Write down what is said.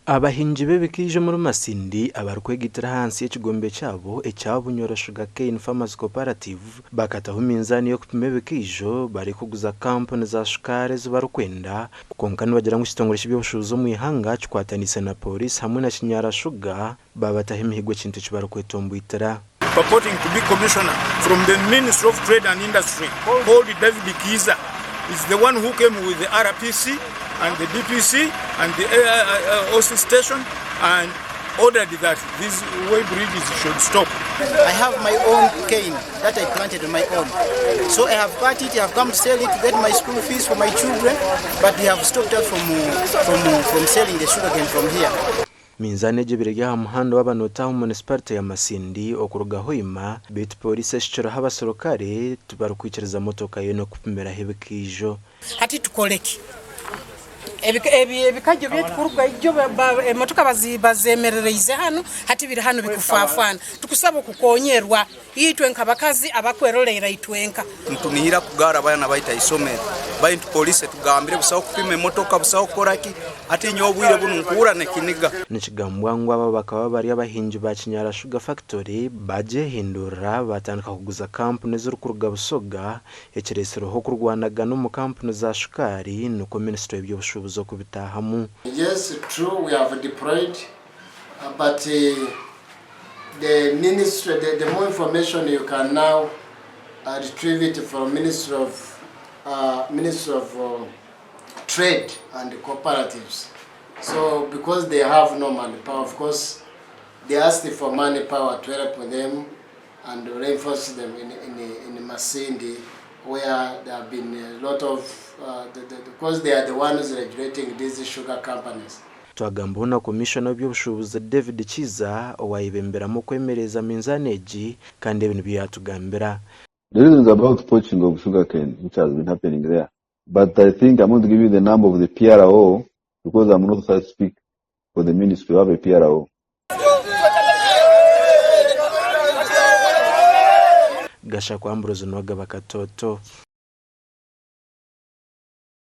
Abahingi b'ebikaija omuri Masindi abarikwegaitira ahansi y'ekigombe kyabo ekya Bunyoro Sugar Cane Farmers Cooperative bakataho minzaani y'okupima ebikaijo barikuguza kampuni za shukaari ezi barikwenda kwonka nibagira ngu ekitongore ky'eby'obushuubuzi omu ihanga kikwataniise na pooriisi hamwe na Kinyara Sugar babataho emihigo ekintu eki barikwetomboitira. Purporting to be commissioner from the Ministry of Trade and Industry called David Kiiza is the one who came with the RPC and the DPC and the OC station and ordered that these weigh bridges should stop. I have my own cane that I planted on my own. So I have cut it, I have come to sell it to get my school fees for my children, but they have stopped us from, from, from selling the sugar cane from here. Minzaani egi ebaire eri aha muhanda waaba nootaaha omu munisiparite ya Masindi okuruga Hoima beitu pooriisi ehikirweho abaserukare tibarikwikiriza motoka yoona okupimiraho ebikaijo. Hati tukore ki? Ebikajjo byaitu kuruga ijo emotoka bazemerereize hanu, hati biri hanu bikufwafwana. Tukusaba okukonyerwa itwe nkabakazi abakweroleera itwenka. Nitunihira kugaara abaana baitu aha isomero baitu poliisi etugambire busaho kupima emotoka busaho kukora ki hati nyowe obwire bunu nkuhurra nekiniga. Nikigambwa ngu aba bakaba bari abahingi ba Kinyara Sugar Factory bagyehindurira batandika kuguza kampuni ezirikuruga Busoga ekiretsireho okurwanagana omu kampuni za shukaari nikwo minisitule y'eby'obushuubuzi okubitaahamu. Yes true we have deployed but the ministry the, the more information you can now retrieve it from ministry of uh, ministry of uh, trade and cooperatives so because they have no manpower of course they asked for manpower to help them and reinforce them in, in, in Masindi where there have been a lot of uh, the, the, because they are the ones regulating these sugar companies. Twagambaho na Komishona w'eby'obushuubuzi David Kiiza owayebemberamu okwemereza minzaani egi kandi ebi nibyo yatugambira. The reason is about poaching of sugarcane which has been happening there. But I think I'm going to give you the number of the PRO because I'm not authorized to speak for the ministry. We have a PRO. Gashakwa Ambrose Nuwagaba Katoto.